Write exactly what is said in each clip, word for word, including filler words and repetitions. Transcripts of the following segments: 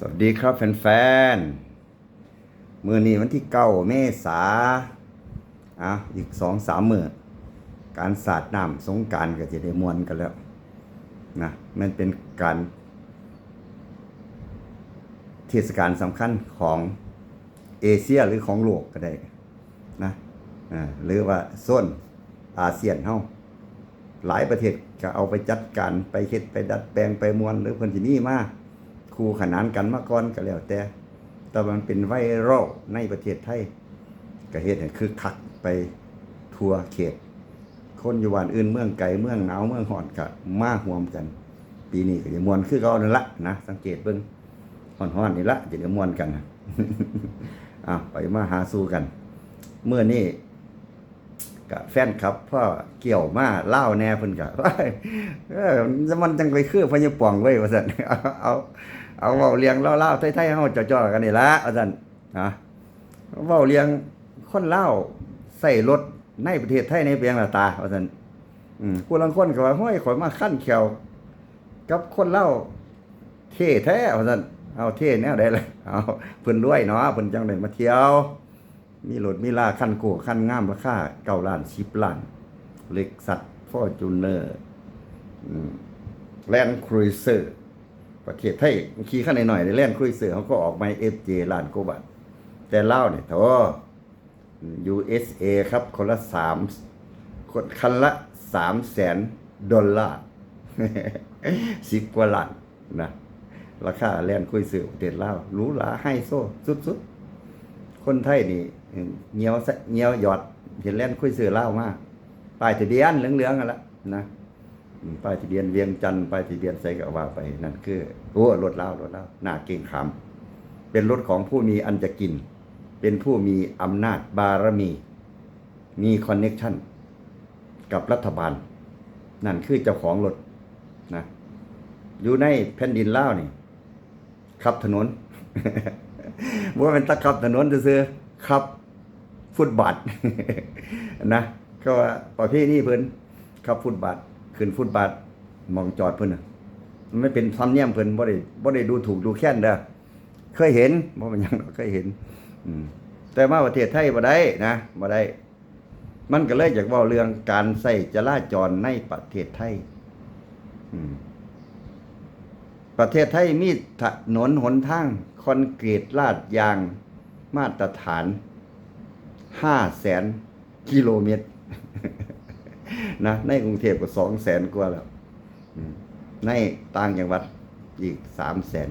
สวัสดีครับแฟนๆ มื้อนี้วันที่เก้าเมษา อ่ะ อีกสองสามมื้อ การสาดน้ำสงกรานต์ก็จะได้ม่วนกันแล้วนะ มันเป็นการเทศกาลสำคัญของเอเชียหรือของโลกก็ได้นะ อ่า หรือว่าโซนอาเซียนเฮา หลายประเทศก็เอาไปจัดการ ไปเฮ็ด ไปดัดแปลง ไปม่วน หรือเพิ่นสิมีมาคู่ขนานกันมาก่อนก็แล้วแต่ แต่ว่ามันเป็นไวรัลในประเทศไทย ก็เฮ็ดให้คึกคักไปทั่วเขต คนอยู่บ้านอื่น เมืองไกล เมืองหนาว เมืองร้อนก็มาร่วมกัน ปีนี้ก็จะม่วนคือเก่านั่นละนะ สังเกตเบิ่ง ร้อนๆนี่ละจะได้ม่วนกันนะ อ่ะ ไปมาหาสู่กัน มื้อนี้ ก็แฟนคลับพ่อเกี่ยวมาลาวแหน่ เพิ่นก็ เออ มันจั่งไปคือพญาป่องเว้ย ว่าซั่น เอา เอา เอาเว้าเรื่องลาวๆไทยๆเฮาจ่อๆกันนี่ละ ว่าซั่น นะ เว้าเรื่องคนลาวใช้รถในประเทศไทยในเปียงละตา ว่าซั่น อืม ผู้ลางคนก็ว่า "โฮ้ย ข้อยมาคันแข้วกับคนลาวเท่แท้" ว่าซั่น เอาเท่แนวใดล่ะ เอา เพิ่นรวยเนาะ เพิ่นจั่งได้มาเที่ยว มีรถมีลาคันโก้คันงามราคาเก้าล้าน สิบล้าน Lexus Fortuner อืม Land Cruiser ประเทศไทยขี่คันน้อยๆ Land Cruiser เขาก็ออกมา เอฟเจ ล้านกว่าบาท แต่ลาวเนี่ยโถ ยูเอสเอ ครับ คนละสาม คน คันละสามแสนดอลลาร์ สิบกว่าล้านนะ ราคา Land Cruiser ประเทศลาว หรูหราไฮโซสุดๆ คนไทยนี่เงี้ยวซะเงี้ยวหยอด เห็น Land Cruiser ลาวมา ป้ายทะเบียนเหลืองๆนั่นละนะ อืม ป้ายทะเบียนเวียงจันทน์ ป้ายทะเบียนไสก็ว่าไป นั่นคือ โอ้ รถลาว รถลาว น่าเกรงขาม เป็นรถของผู้มีอันจะกิน เป็นผู้มีอำนาจบารมี มีคอนเน็กชันกับรัฐบาล นั่นคือเจ้าของรถนะ อยู่ในแผ่นดินลาวนี่ ขับถนน บ่แม่นแต่ขับถนนซื่อๆ ขับฟุตบาท นะ ก็ว่าประเพณีเพิ่น ขับฟุตบาท ขึ้นฟุตบาท หม่องจอดเพิ่นน่ะ มันเป็นธรรมเนียมเพิ่น บ่ได้ บ่ได้ดูถูกดูแคลนเด้อ เคยเห็น บ่เป็นหยังดอก เคยเห็น อืม แต่มาประเทศไทยบ่ได้นะ บ่ได้ มันก็เลยอยากเว้าเรื่องการใช้จราจรในประเทศไทย อืม ประเทศไทยมีถนนหนทางคอนกรีตลาดยางมาตรฐานห้าแสนกิโลเมตร นะ ในกรุงเทพฯก็สองแสนกว่าแล้ว อืม ในต่างจังหวัดอีกสามแสน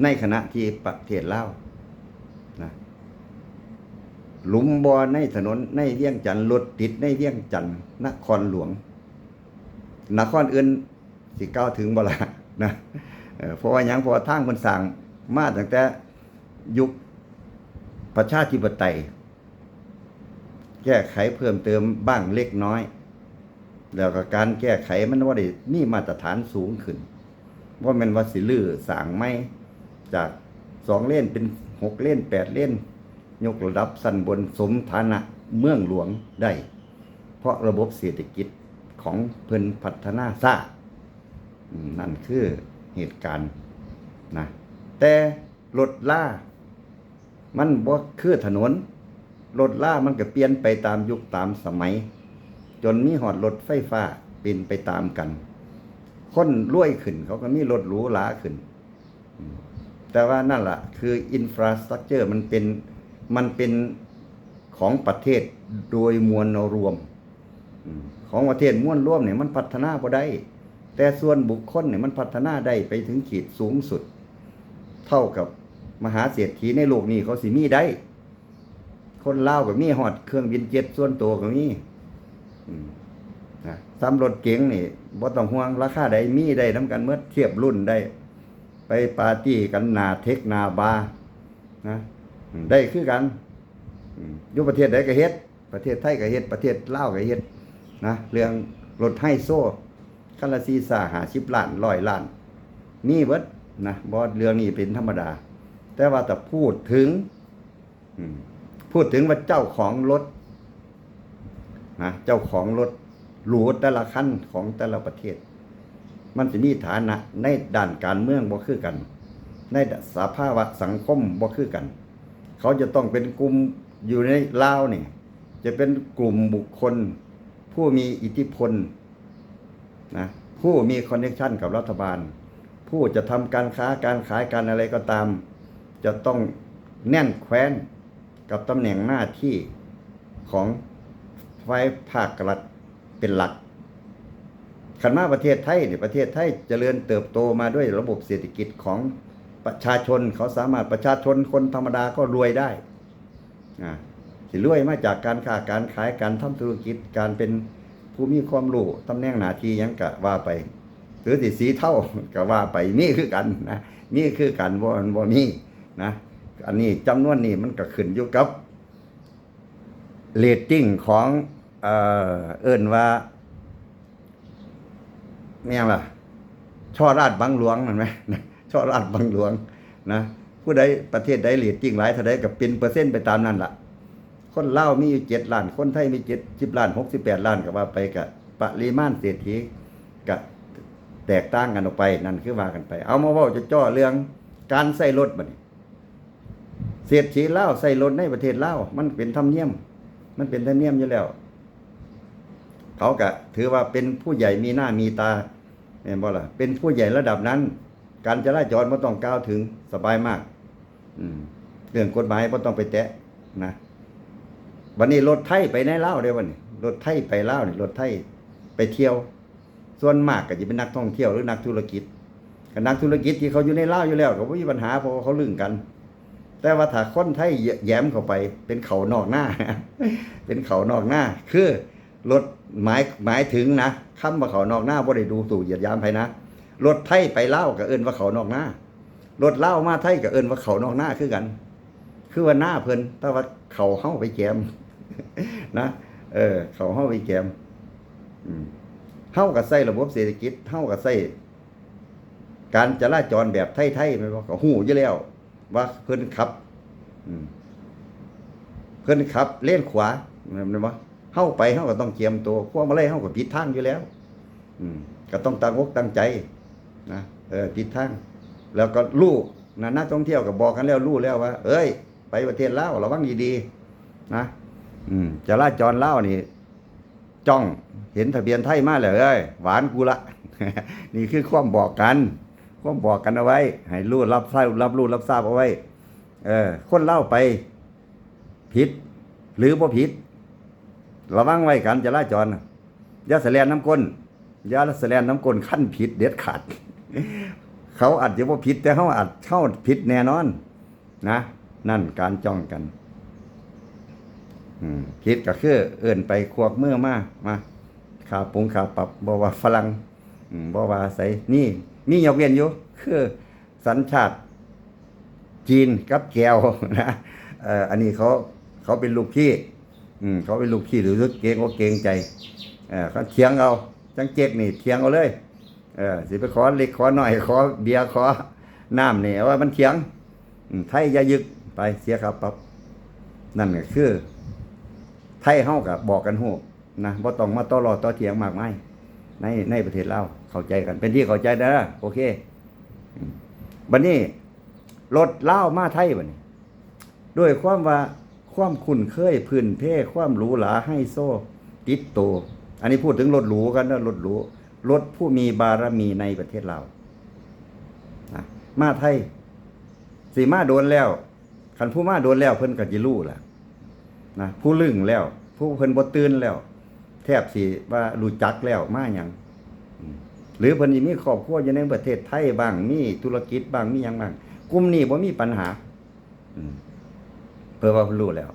ในขณะที่ประเทศลาวนะ หลุมบ่อในถนนในเวียงจันทน์ รถติดในเวียงจันทน์ นครหลวง นครอื่นสิกล่าวถึงบ่ล่ะนะ เอ่อ เพราะว่าหยัง เพราะว่าทางเพิ่นสร้างมาตั้งแต่ยุคประชาธิปไตย แก้ไขเพิ่มเติมบ้างเล็กน้อย แล้วก็การแก้ไขมันบ่ได้มีมาตรฐานสูงขึ้น บ่แม่นว่าสิรื้อสร้างใหม่จากสองเลนเป็นหกเลน แปดเลน ยกระดับชั้นบนสมฐานะเมืองหลวงได้ เพราะระบบเศรษฐกิจของเพิ่นพัฒนาช้า อืม นั่นคือเหตุการณ์นะ แต่รถลา มันบ่คือถนน รถลามันก็เปลี่ยนไปตามยุคตามสมัย จนมีฮอดรถไฟฟ้าเป็นไปตามกัน คนรวยขึ้นเขาก็มีรถหรูหราขึ้น อืม แต่ว่านั่นล่ะ คือ infrastructure มันเป็น มันเป็นของประเทศโดยมวลรวม อืม ของประเทศมวลรวมเนี่ยมันพัฒนาบ่ได้ แต่ส่วนบุคคลเนี่ยมันพัฒนาได้ไปถึงขีดสูงสุด เท่ากับมหาเศรษฐีในโลกนี้เขาสิมีได้ คนลาวก็มีฮอดเครื่องบินเจ็ตส่วนตัวก็มี อืม นะ ซ้ำรถเก๋งนี่บ่ต้องห่วง ราคาใดมีได้นำกันหมด เทียบรุ่นได้ ไปปาร์ตี้กันหน้าเทคหน้าบาร์นะ อืม ได้คือกัน อืม อยู่ประเทศใดก็เฮ็ด ประเทศไทยก็เฮ็ด ประเทศลาวก็เฮ็ดนะ เรื่องรถไฮโซ คันละสี่สิบ ห้าสิบล้าน ร้อยล้าน มีเบิดนะ บ่ เรื่องนี้เป็นธรรมดา แต่ว่าถ้าพูดถึง อืม พูดถึงว่าเจ้าของรถนะ เจ้าของรถหรูแต่ละคันของแต่ละประเทศ มันสิมีฐานะในด้านการเมืองบ่คือกัน ในสภาวะสังคมบ่คือกัน เขาจะต้องเป็นกลุ่มอยู่ในลาวนี่ จะเป็นกลุ่มบุคคล ผู้มีอิทธิพลนะ ผู้มีคอนเนคชันกับรัฐบาล ผู้จะทำการค้าการขายการอะไรก็ตาม จะต้องแน่นแฟ้นกับตำแหน่งหน้าที่ของฝ่ายภาครัฐเป็นหลัก คันมาประเทศไทยเนี่ย ประเทศไทยเจริญเติบโตมาด้วยระบบเศรษฐกิจของประชาชน เขาสามารถ ประชาชนคนธรรมดาก็รวยได้ อ่า สิรวยมาจากการค้าการขาย การทำธุรกิจ การเป็นผู้มีความรู้ ตำแหน่งหน้าที่หยังกะว่าไป หรือสิสีเทา กะว่าไป มีคือกันนะ มีคือกัน บ่ บ่มีนะ อันนี้จำนวนนี้มันก็ขึ้นอยู่กับ เรตติ้งของ เอ่อ เอิ้นว่า แม่นล่ะ ช่อราชบังหลวงนั่นไหม ช่อราชบังหลวงนะ ผู้ใด ประเทศใดเรตติ้งหลายเท่าใดก็เป็นเปอร์เซ็นต์ไปตามนั้นล่ะ คนลาวมีอยู่เจ็ดล้าน คนไทยมีเจ็ดสิบล้าน หกสิบแปดล้าน ก็ว่าไป ก็ปริมาณเศรษฐีก็แตกต่างกันออกไป นั่นคือว่ากันไป เอามาเว้าจ่อๆเรื่องการใช้รถบัดนี้ เศรษฐีลาวใช้รถในประเทศลาว มันเป็นธรรมเนียม มันเป็นธรรมเนียมอยู่แล้ว เขาก็ถือว่าเป็นผู้ใหญ่มีหน้ามีตา แม่นบ่ล่ะ เป็นผู้ใหญ่ระดับนั้น การจราจรบ่ต้องกล่าวถึง สบายมาก อืม เรื่องกฎหมายบ่ต้องไปแตะนะ บัดนี้รถไทยไปในลาวเด้บัดนี้ รถไทยไปลาวนี่ รถไทยไปเที่ยว ส่วนมากก็จะเป็นนักท่องเที่ยวหรือนักธุรกิจ ก็นักธุรกิจที่เขาอยู่ในลาวอยู่แล้วก็บ่มีปัญหา เพราะว่าเขาลึงกัน แต่ว่าถ้าคนไทยแหยมเข้าไป เป็นเขานอกหน้า เป็นเขานอกหน้า คือรถ หมาย หมายถึงนะ คำว่าเขานอกหน้าบ่ได้ดูถูกเหยียดหยามไผนะ รถไทยไปลาวก็เอิ้นว่าเขานอกหน้า รถลาวมาไทยก็เอิ้นว่าเขานอกหน้าคือกัน คือว่าหน้าเพิ่น แต่ว่าเขาเฮาไปแจม นะ เออ เขาเฮาไปแจม อืม เฮาก็ใช้ระบบเศรษฐกิจ เฮาก็ใช้การจราจรแบบไทยๆ แม่นบ่ ก็ฮู้อยู่แล้ว ว่าเพิ่นขับ อืม เพิ่นขับเลนขวา แม่นบ่ เฮาไปเฮาก็ต้องเตรียมตัว พวงมาลัยเฮาก็ผิดทางอยู่แล้ว อืม ก็ต้องตั้งอกตั้งใจนะ เออ ผิดทาง แล้วก็รู้นะ นักท่องเที่ยวก็บอกกันแล้ว รู้แล้วว่า เอ้ย ไปประเทศลาวระวังดีๆ นะ อืม จราจรลาวนี่ จ้อง เห็นทะเบียนไทยมาแล้ว เอ้ย หวานกูละ นี่คือความบอกกัน ความบอกกันเอาไว้ ให้รู้รับทราบ รับรู้รับทราบเอาไว้ เออ คนลาวไป ผิด หรือบ่ผิด ระวังไว้การจราจรน่ะ อย่าสะแล่นนำก้น อย่าสะแล่นนำก้นคันผิดเด็ดขาด เขาอาจจะบ่ผิด แต่เฮาอาจ เฮาผิดแน่นอน นะ นั่นการจ้องกัน อืม ผิดก็คือเอิ้นไปควักมือมา มา ค่าปงค่าปรับ บ่ว่าฝรั่ง อืม บ่ว่าไส นี่ มียกเว้นอยู่ คือสัญชาติจีนกับแก้วนะ เอ่อ อันนี้เขา เขาเป็นลูกพี่ อืม เขาเป็นลูกพี่ รู้สึกเกรงอกเกรงใจ เอ่อ เขาเถียงเอา จังเจ๊กนี่เถียงเอาเลย เออ สิไปขอเล็กขอน้อย ขอเบียร์ขอน้ำนี่ ว่ามันเถียง อืม ไทยอย่ายึก ไปเสียค่าปรับ นั่นก็คือ ไทยเฮาก็บอกกันฮู้นะ บ่ต้องมาต่อล้อต่อเถียงมากมาย ใน ในประเทศลาว เข้าใจกัน เป็นที่เข้าใจนะ โอเค อืม บัดนี้ รถลาวมาไทยบัดนี้ ด้วยความว่าความคุ้นเคยพื้นเพ ความหรูหราไฮโซติดตัว อันนี้พูดถึงรถหรูกันนะ รถหรู รถผู้มีบารมีในประเทศลาวนะ มาไทย สิมาโดนแล้ว คันผู้มาโดนแล้วเพิ่นก็สิรู้ล่ะนะ ผู้ลึงแล้ว ผู้เพิ่นบ่ตื่นแล้ว แทบสิว่ารู้จักแล้ว มาหยัง อืม หรือเพิ่นสิมีครอบครัวอยู่ในประเทศไทยบ้าง มีธุรกิจบ้าง มีหยังบ้าง กลุ่มนี้บ่มีปัญหา อืม เพิ่นว่าเพิ่นรู้แล้ว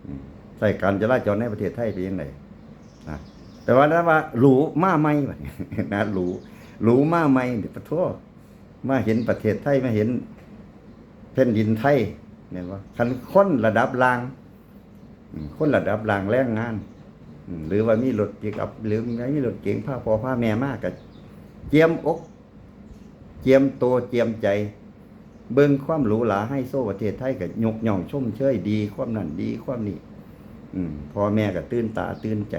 อืม ใช้การจราจรในประเทศไทยเป็นจั่งใดนะ แต่ว่าถ้าว่าหรูมาใหม่บัดนี้ นะ หรู หรูมาใหม่นี่ ปะโท้ มาเห็นประเทศไทย มาเห็นแผ่นดินไทย แม่นบ่ คันคนระดับล่าง อืม คนระดับล่างแรงงาน อืม หรือว่ามีรถปิกอัพ หรือมีรถเก๋งพาพ่อพาแม่มา ก็เจียมอก เจียมโต เจียมใจ เบิ่งความหรูหราไฮโซประเทศไทย ก็ยกย่องชมเชย ดีความนั่น ดีความนี่ อืม พ่อแม่ก็ตื่นตาตื่นใจ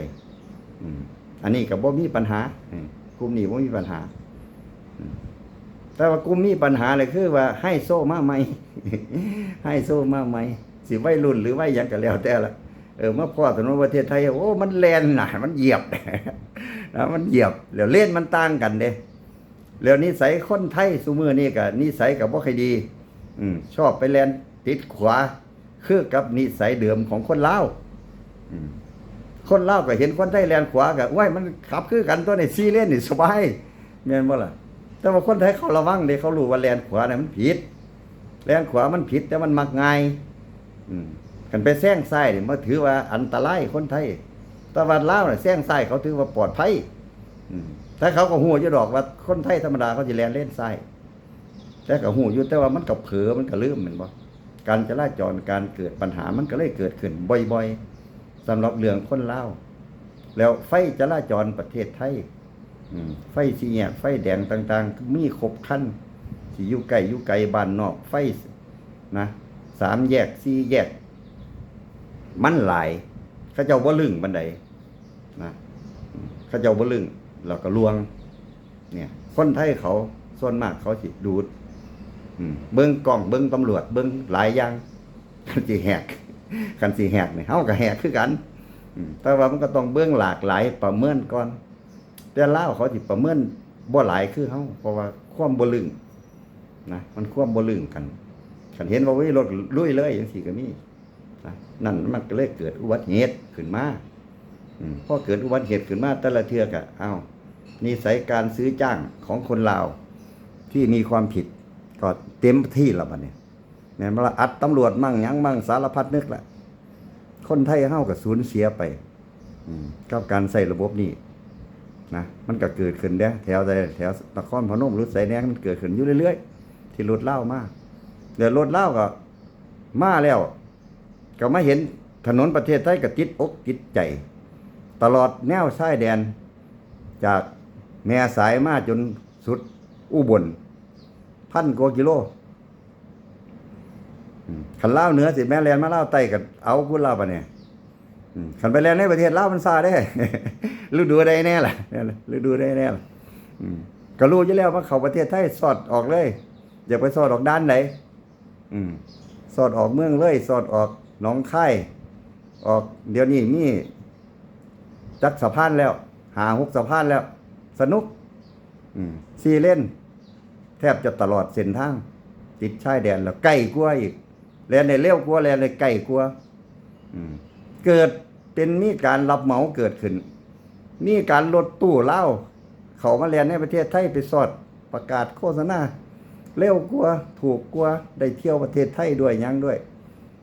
อืม อันนี้ก็บ่มีปัญหา อืม กลุ่มนี้บ่มีปัญหา แต่ว่ากลุ่มมีปัญหาเลยคือว่าไฮโซมาใหม่ ไฮโซมาใหม่ สิวัยรุ่นหรือวัยหยังก็แล้วแต่ละ เออ มาพ้อถนนประเทศไทย โอ้ มันแล่นหนา มันเหยียบ นะ มันเหยียบ แล้วเลนมันต่างกันเด้ แล้วนิสัยคนไทยซุมื้อนี้ก็นิสัยก็บ่ค่อยดี อืม ชอบไปแล่นติดขวา คือกับนิสัยเดิมของคนลาว อืม คนลาวก็เห็นคนไทยแล่นขวาก็ โอ้ย มันขับคือกันตัวนี้ สี่เลนนี่สบาย แม่นบ่ล่ะ แต่ว่าคนไทยเขาระวังเด้ เขารู้ว่าแล่นขวาน่ะมันผิด แล่นขวามันผิด แต่มันมักง่าย อืม คันไปแซงซ้ายนี่ มันถือว่าอันตรายคนไทย แต่ว่าลาวน่ะ แซงซ้ายเขาถือว่าปลอดภัย อืม แต่เขาก็ฮู้อยู่ดอกว่าคนไทยธรรมดาเขาสิแล่นเลนซ้าย แต่ก็ฮู้อยู่ แต่ว่ามันก็เผลอ มันก็ลืม แม่นบ่ การจราจร การเกิดปัญหา มันก็เลยเกิดขึ้นบ่อยๆ สำหรับเรื่องคนลาว แล้วไฟจราจรประเทศไทย อืม ไฟสี่แยก ไฟแดงต่างๆ มีครบครัน สิอยู่ใกล้อยู่ไกล บ้านนอก ไฟนะ สามแยก สี่แยก มันหลาย เขาเจ้าบ่ลึงปานใดนะ เขาเจ้าบ่ลึง แล้วก็ลวง เนี่ย คนไทยเขาส่วนมากเขาสิดูด อืม เบิ่งกล้อง เบิ่งตำรวจ เบิ่งหลายอย่าง คันสิแหก คันสิแหกนี่ เฮาก็แหกคือกัน อืม แต่ว่ามันก็ต้องเบิ่งหลากหลาย ประเมินก่อน แต่ลาวเขาสิประเมินบ่หลายคือเฮา เพราะว่าความบ่ลึงนะ มันความบ่ลึงกัน คันเห็นว่า เฮ้ย รถลุยเลยจังซี้ก็มีนะ นั่นมันก็เลยเกิดอุบัติเหตุขึ้นมา อืม พอเกิดอุบัติเหตุขึ้นมาแต่ละเทื่อก็ เอ้า นิสัยการซื้อจ้างของคนลาวที่มีความผิดก็เต็มที่แล้วบัดนี้ แม่นบ่ล่ะ อัดตำรวจมั่งหยังมั่ง สารพัดนึกละ คนไทยเฮาก็สูญเสียไป อืม กับการใช้ระบบนี้นะ มันก็เกิดขึ้นเด้ แถวใด แถวนครพนมหรือไสแหน่ มันเกิดขึ้นอยู่เรื่อยๆ ที่รถลาวมา แล้วรถลาวก็มาแล้ว ก็มาเห็นถนนประเทศไทยก็ติดอกติดใจ ตลอดแนวชายแดน จากแม่สายมาจนสุดอุบล พันกว่ากิโล อืม คันลาวเหนือสิแม่นแล่นมาลาวใต้ก็เอาพุ้นลาวบัดนี้ อืม คันไปแล่นในประเทศลาวมันซ่าเด้ ฤดูใดแน่ล่ะ ฤดูใดแน่ล่ะ อืม ก็รู้อยู่แล้วว่าเข้าประเทศไทยสอดออกเลย อยากไปสอดออกด่านใด อืม สอดออกเมืองเลย สอดออกหนองคาย ออก เดี๋ยวนี้มีจักสะพานแล้ว ห้าหกสะพานแล้ว สนุก อืม สี่เลน แทบจะตลอดเส้นทาง ติดชายแดนแล้ว ใกล้กว่าอีก แล่นได้เร็วกว่า แล่นได้ใกล้กว่า อืม เกิดเป็นมีการรับเหมาเกิดขึ้น มีการรถตู้ลาวเข้ามาแล่นในประเทศไทย ไปสอดประกาศโฆษณา เร็วกว่า ถูกกว่า ได้เที่ยวประเทศไทยด้วยหยังด้วย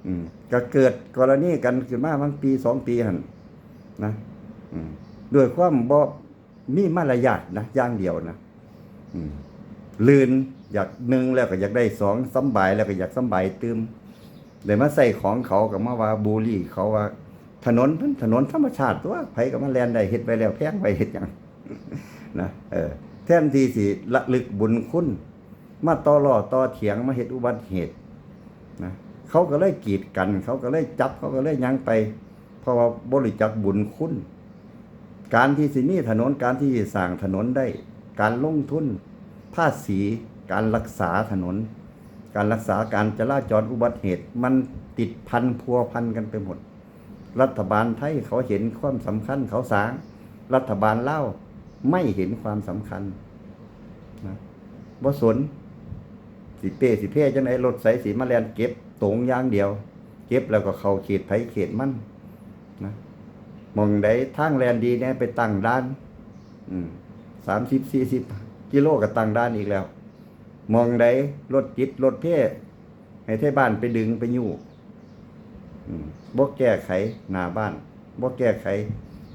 อืม ก็เกิดกรณีกันขึ้นมาบางปีสองปีหั่นนะ อืม ด้วยความบ่มีมารยาทนะ อย่างเดียวนะ อืม ลื่น อยากหนึ่งแล้วก็อยากได้สอง สำบายแล้วก็อยากสำบายตื่ม ได้มาใช้ของเขาก็มาว่าบูลลี่เขาว่า ถนนมันถนนธรรมชาติตัว ไผก็มาแล่นได้ เฮ็ดไว้แล้ว แพงไว้เฮ็ดหยัง นะ เออ แทนที่สิระลึกบุญคุณ มาต่อล้อต่อเถียง มาเฮ็ดอุบัติเหตุนะ เขาก็เลยกีดกัน เขาก็เลยจับ เขาก็เลยหยังไป เพราะว่าบ่รู้จักบุญคุณ การที่สิมีถนน การที่สิสร้างถนนได้ การลงทุน ภาษี การรักษาถนน การรักษาการจราจร อุบัติเหตุ มันติดพันพัวพันกันไปหมด รัฐบาลไทยเขาเห็นความสำคัญเขาสร้าง รัฐบาลลาวไม่เห็นความสำคัญนะ บ่สน สิเป้สิเพ่จั่งใด รถไสสิมาแล่นเก็บตงอย่างเดียว เก็บแล้วก็เข้าเขตไผเขตมันนะ หม่องใดทางแล่นดีแน่ไปตั้งด่าน อืม สามสิบ สี่สิบ กิโลก็ตั้งด่านอีกแล้ว หม่องใดรถติดรถเพ่ ให้ไทบ้านไปดึงไปยู้ อืม บ่แก้ไขหน้าบ้าน บ่แก้ไข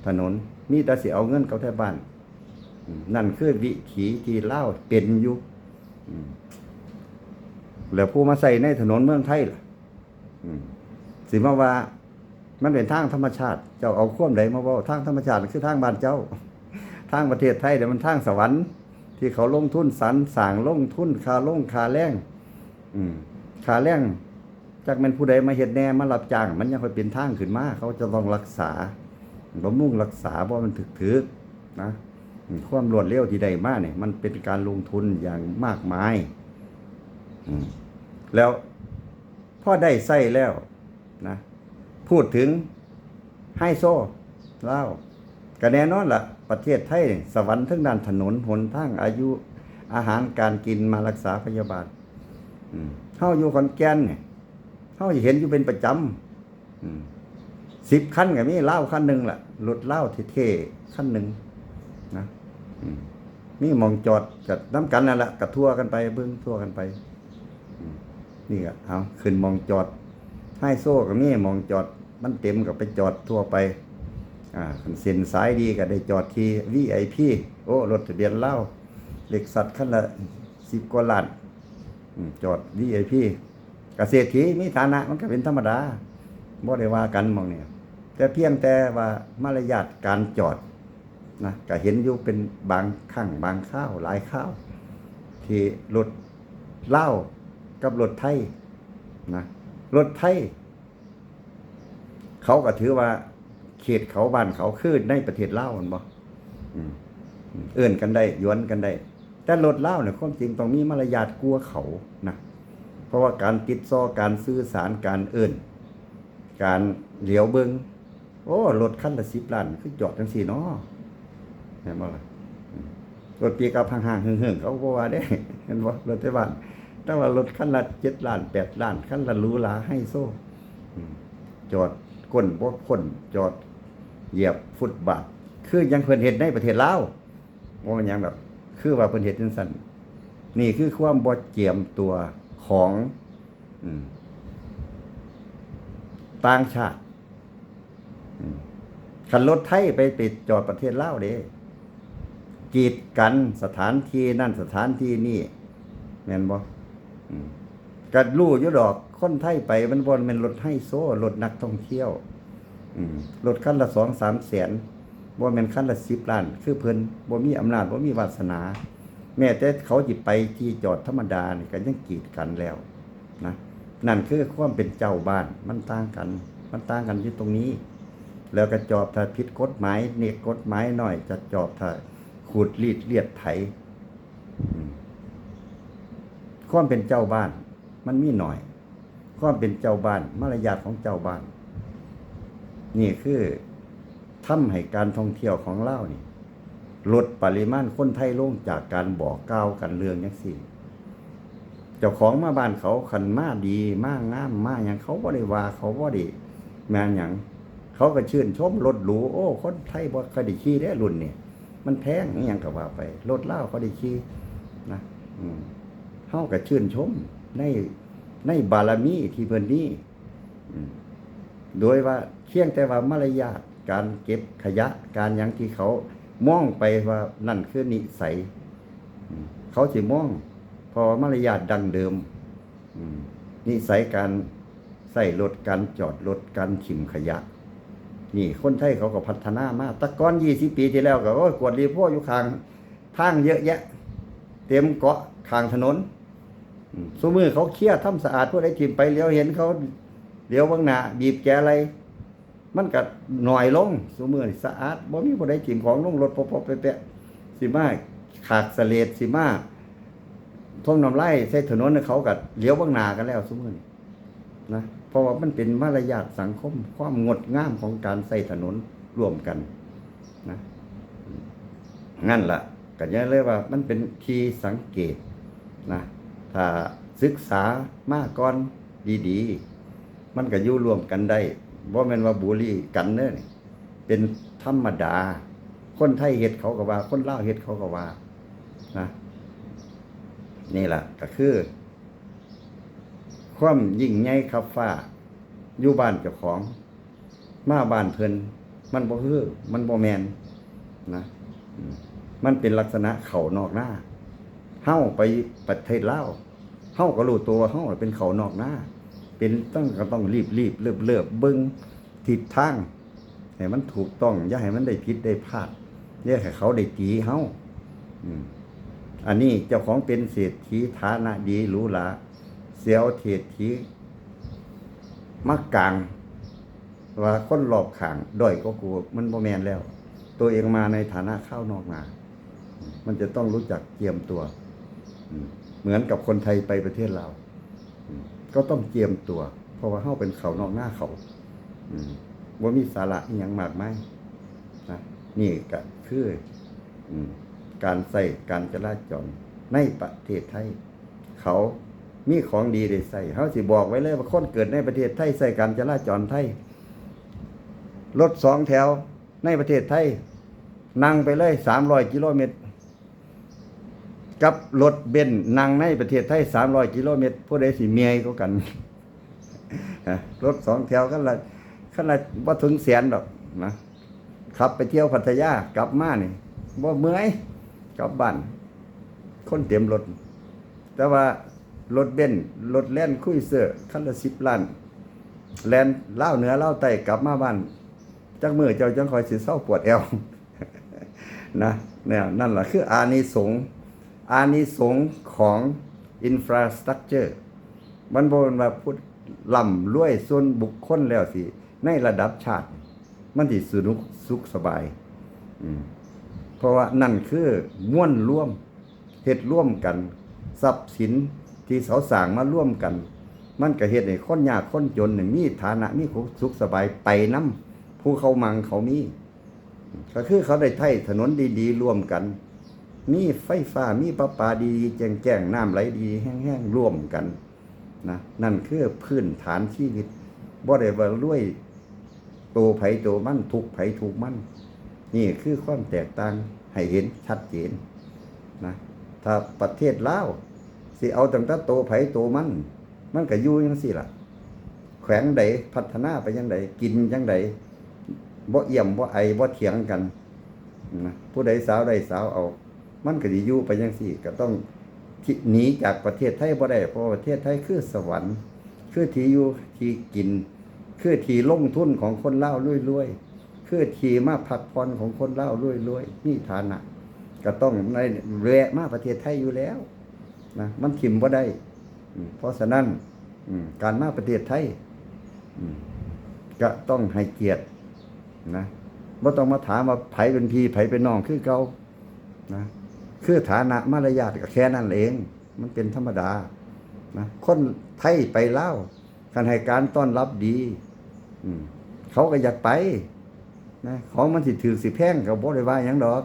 ถนน มีแต่สิเอาเงินกับไทบ้าน อืม นั่นคือวิถีที่ลาวเป็นอยู่ อืม แล้วผู้มาใช้ในถนนเมืองไทยล่ะ อืม สิมาว่ามันเป็นทางธรรมชาติ เจ้าเอาความใดมาเว้า ทางธรรมชาติคือทางบ้านเจ้า ทางประเทศไทยเนี่ยมันทางสวรรค์ ที่เขาลงทุนสรรสร้าง ลงทุนค่าลงค่าแรง อืม ค่าแรง จักแม่นผู้ใดมาเฮ็ดแน่ มารับจ้าง มันยังค่อยเป็นทางขึ้นมา เขาจะต้องรักษา บำรุงรักษา บ่มันถืกๆ นะ อืม ความรวดเร็วที่ได้มาเนี่ย มันเป็นการลงทุนอย่างมากมาย อืม แล้วพอได้ใช้แล้วนะ พูดถึงไฮโซลาว ก็แน่นอนละ ประเทศไทยนี่สวรรค์ทางด้านถนนหนทาง อายุ อาหารการกิน มารักษาพยาบาล อืม เฮาอยู่ขอนแก่นเนี่ย เฮาสิเห็นอยู่เป็นประจำ อืม สิบคันก็มีลาวคันหนึ่งล่ะ รถลาวเท่ๆคันหนึ่งนะ อืม มีหม่องจอดก็นำกันนั่นล่ะ ก็ทั่วกันไป เบิ่งทั่วกันไป อืม นี่ก็เอา ขึ้นหม่องจอด ไฮโซก็มีหม่องจอด มันเต็มก็ไปจอดทั่วไป อ่า คันเส้นสายดีก็ได้จอดที่ วีไอพี โอ้ รถทะเบียนลาว เล็กซัสคันละสิบกว่าล้าน อืม จอด วีไอพี ก็เศรษฐีมีฐานะมันก็เป็นธรรมดา บ่ได้ว่ากันหม่องนี้ แต่เพียงแต่ว่ามารยาทการจอดนะ ก็เห็นอยู่เป็นบางครั้งบางคราว หลายคราว ที่รถลาวกับรถไทยนะ รถไทย เขาก็ถือว่าเขตเขาบ้านเขา คือในประเทศลาวแม่นบ่ อืม เอิ้นกันได้ หยวนกันได้ แต่รถลาวเนี่ย ความจริงต้องมีมารยาทกว่าเขานะ เพราะว่าการติดต่อ การสื่อสาร การเอิ้น การเหลียวเบิ่ง โอ้ รถคันละสิบล้าน คือจอดจั่งซี้เนาะ แม่นบ่ล่ะ อืม รถปิกอัพห่างๆเหิงๆ เขาบ่ว่าเด้ แม่นบ่ รถไทบ้าน แต่ว่ารถคันละเจ็ดล้าน แปดล้าน คันละหรูหราไฮโซ อืม จอดก้นบ่พ้น จอดเหยียบฟุตบาท คือจั่งเพิ่นเฮ็ดในประเทศลาว บ่แม่นหยังดอก คือว่าเพิ่นเฮ็ดจั่งซั้น นี่คือความบ่เจียมตัวของ อืม ต่างชาติ อืม คันรถไทยไป ไปจอดประเทศลาวเด้ กีดกันสถานที่นั่นสถานที่นี่ แม่นบ่ อืม ก็รู้อยู่ดอก คนไทยไปมันบ่แม่นรถไฮโซ รถนักท่องเที่ยว อืม รถคันละสองสามแสน บ่แม่นคันละสิบล้าน คือเพิ่นบ่มีอำนาจ บ่มีวาสนา แม้แต่เขาสิไปที่จอดธรรมดานี่ก็ยังกีดกันแล้วนะ นั่นคือความเป็นเจ้าบ้าน มันต่างกัน มันต่างกันอยู่ตรงนี้ แล้วก็จอดถ้าผิดกฎหมาย เนกกฎหมายหน่อย จะจอดถ้าขูดรีดเลียดไถ อืม ความเป็นเจ้าบ้านมันมีหน่อย ความเป็นเจ้าบ้าน มารยาทของเจ้าบ้าน นี่คือทำให้การท่องเที่ยวของลาวนี่ ลดปริมาณคนไทยลงจากการบอกกล่าวกันเรื่องจั่งซี้ เจ้าของมาบ้านเขา คันมาดี มางาม มาหยัง เขาบ่ได้ว่า เขาบ่ได้แม่นหยัง เขาก็ชื่นชมรถหรู โอ้ คนไทยบ่ค่อยได้ขี่เด้รุ่นนี้ มันแพงอิหยังก็ว่าไป รถลาวเขาได้ขี่นะ อืม เฮาก็ชื่นชมใน ในบารมีที่เพิ่นมี อืม โดยว่าเพียงแต่ว่ามารยาท การเก็บขยะ การหยังที่เขามองไปว่านั่นคือนิสัย อืม เขาสิมอง เพราะว่ามารยาทดั้งเดิม อืม นิสัยการใช้รถ การจอดรถ การถิ่มขยะ นี่คนไทยเขาก็พัฒนามา แต่ก่อนยี่สิบปีที่แล้วก็ โอ้ย กวาดหลีโพรอยู่ข้างทางเยอะแยะ เต็มเกาะข้างถนน อืม ซุมื้อเขาเคลียร์ทำสะอาด ผู้ใดถิ่มไปเหลียวเห็นเขา เหลียวเบิ่งหน้า บีบแกไล่ มันก็น้อยลง ซุมื้อนี่สะอาด บ่มีผู้ใดถิ่มของลงรถ ปะๆแปะๆ สิมาขากเสลด สิมาถ่วงน้ำลายใส่ถนน เขาก็เหลียวเบิ่งหน้ากันแล้วซุมื้อนี้นะ เพราะว่ามันเป็นมารยาทสังคม ความงดงามของการใช้ถนนร่วมกันนะ นั่นล่ะ ก็ยังเลยว่ามันเป็นที่สังเกตนะ ถ้าศึกษามาก่อนดีๆ มันก็อยู่ร่วมกันได้ บ่แม่นว่าบูลลี่กันเด้อนี่ เป็นธรรมดา คนไทยเฮ็ดเขาก็ว่า คนลาวเฮ็ดเขาก็ว่านะ นี่ล่ะก็คือ ความยิ่งใหญ่คับฟ้า อยู่บ้านเจ้าของ มาบ้านเพิ่น มันบ่คือ มันบ่แม่นนะ อืม มันเป็นลักษณะเข้านอกนา เฮาไปประเทศลาว เฮาก็รู้ตัวว่าเฮาเป็นเข้านอกนา เป็นต้อง ก็ต้องรีบๆเลิบๆเบิ่งทิศทาง ให้มันถูกต้อง อย่าให้มันได้ผิดได้พลาด อย่าให้เขาได้ตีเฮา อืม อันนี้เจ้าของเป็นเศรษฐี ฐานะดีหรูหรา เสียวเศรษฐีมากลาง ว่าคนรอบข้างด้อยกว่ากู มันบ่แม่นแล้ว ตัวเองมาในฐานะเข้านอกนา มันจะต้องรู้จักเจียมตัว อืม เหมือนกับคนไทยไปประเทศลาว อืม ก็ต้องเจียมตัว เพราะว่าเฮาเป็นข้าวนอกนาเขา อืม บ่มีสาระอิหยังมากมายนะ นี่ก็คือ อืม การใช้การจราจรในประเทศไทย เขามีของดีได้ใช้ เฮาสิบอกไว้เลยว่าคนเกิดในประเทศไทยใช้การจราจรไทย รถสองแถวในประเทศไทย นั่งไปเลยสามร้อยกิโลเมตร กับรถเบนซ์นั่งในประเทศไทยสามร้อยกิโลเมตร ผู้ใดสิเมื่อยกว่ากัน ฮะ รถสองแถวคันละ คันละบ่ถึงแสนดอกนะ ขับไปเที่ยวพัทยากลับมานี่บ่เมื่อย กลับบ้าน คนเต็มรถ แต่ว่ารถเบนซ์ รถแลนด์ครูเซอร์ คันละสิบล้าน แล่นลาวเหนือลาวใต้กลับมาบ้าน จักมื้อเจ้าจั่งค่อยสิเซาปวดแอว นะ เนี่ย นั่นล่ะคืออานิสงส์ อานิสงส์ของ infrastructure มันบ่แม่นว่าผู้ร่ำรวยส่วนบุคคลแล้วสิ ในระดับชาติ มันสิสนุกสุขสบาย อืม เพราะว่านั่นคือมวลรวม เฮ็ดร่วมกัน ทรัพย์สินที่เขาสร้างมาร่วมกัน มันก็เฮ็ดให้คนยากคนจนนี่มีฐานะ มีความสุขสบายไปนำผู้เขามั่งเขามี ก็คือเขาได้ใช้ถนนดีๆร่วมกัน มีไฟฟ้า มีประปาดีๆแจ้งๆ น้ำไหลดีแห้งๆร่วมกันนะ นั่นคือพื้นฐานชีวิต บ่ได้ว่ารวยโตไผโตมัน ทุกข์ไผทุกข์มัน นี่คือความแตกต่างให้เห็นชัดเจนนะ ถ้าประเทศลาวสิเอาตั้งแต่โตไผโตมัน มันก็อยู่จั่งซี้ล่ะ แขวงใดพัฒนาไปจั่งใด กินจั่งใด บ่เอี่ยมบ่ไอบ่เถียงกันนะ ผู้ใดสาวได้สาวเอา มันก็สิอยู่ไปจั่งซี้ ก็ต้องที่ หนีจากประเทศไทยบ่ได้ เพราะว่าประเทศไทยคือสวรรค์ คือที่อยู่ที่กิน คือที่ลงทุนของคนลาวรวยๆ คือที่มาพักผ่อนของคนลาวรวยๆ มีฐานะ ก็ต้องได้แวะมาประเทศไทยอยู่แล้วนะ มันถิ่มบ่ได้ อืม เพราะฉะนั้น อืม การมาประเทศไทย อืม ก็ต้องให้เกียรตินะ บ่ต้องมาถามว่าไผเป็นพี่ไผเป็นน้องคือเก่านะ คือฐานะมารยาทก็แค่นั้นเอง มันเป็นธรรมดานะ คนไทยไปลาว คันให้การต้อนรับดี อืม เขาก็อยากไปนะ ของมันสิถูกสิแพงก็บ่ได้ว่าหยังดอก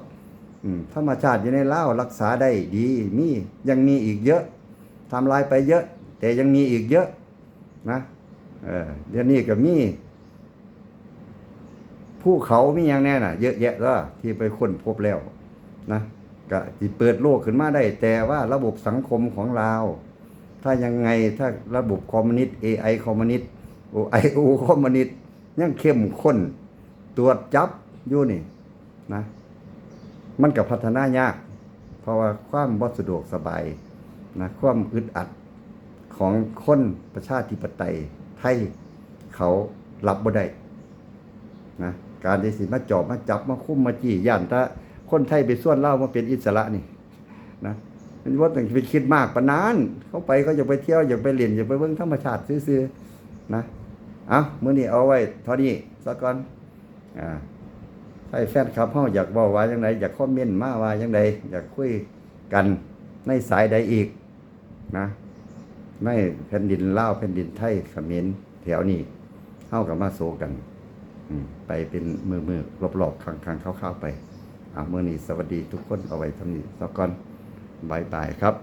อืม ธรรมชาติอยู่ในลาวรักษาได้ดี มี ยังมีอีกเยอะ ทำลายไปเยอะ แต่ยังมีอีกเยอะนะ เออ เดี๋ยวนี้ก็มี ภูเขามีหยังแน่น่ะ เยอะแยะแล้วที่ไปค้นพบแล้วนะ ก็สิเปิดโลกขึ้นมาได้ แต่ว่าระบบสังคมของลาว ถ้ายังไง ถ้าระบบคอมมิวนิสต์ เอไอ คอมมิวนิสต์ โอไอโอ คอมมิวนิสต์ ยังเข้มข้น ตรวจจับอยู่นี่นะ มันก็พัฒนายาก เพราะว่าความบ่สะดวกสบายนะ ความอึดอัดของคนประชาธิปไตยไทย เขารับบ่ได้นะ การที่สิมาจอบมาจับมาคุมมาจี้ ย้านแต่คนไทยไปชวนลาวมาเป็นอิสระนี่นะ มันบ่ต้องไปคิดมากปานนั้น เขาไปเขาอยากไปเที่ยว อยากไปเล่น อยากไปเบิ่งธรรมชาติซื่อๆนะ เอ้า มื้อนี้เอาไว้เท่านี้ซะก่อน อ่า ถ้าแฟนคลับเฮาอยากเว้าว่าจั่งใด อยากคอมเมนต์มาว่าจั่งใด อยากคุยกันในสายใดอีกนะ ในแผ่นดินลาว แผ่นดินไทย เขมร แถวนี้ เฮาก็มาโซกัน อืม ไปเป็นมื้อๆ รอบๆ ครั้งๆ คราวๆ ไป อ่ะ มื้อนี้สวัสดีทุกคน เอาไว้เท่านี้ซะก่อน บ๊ายบายครับ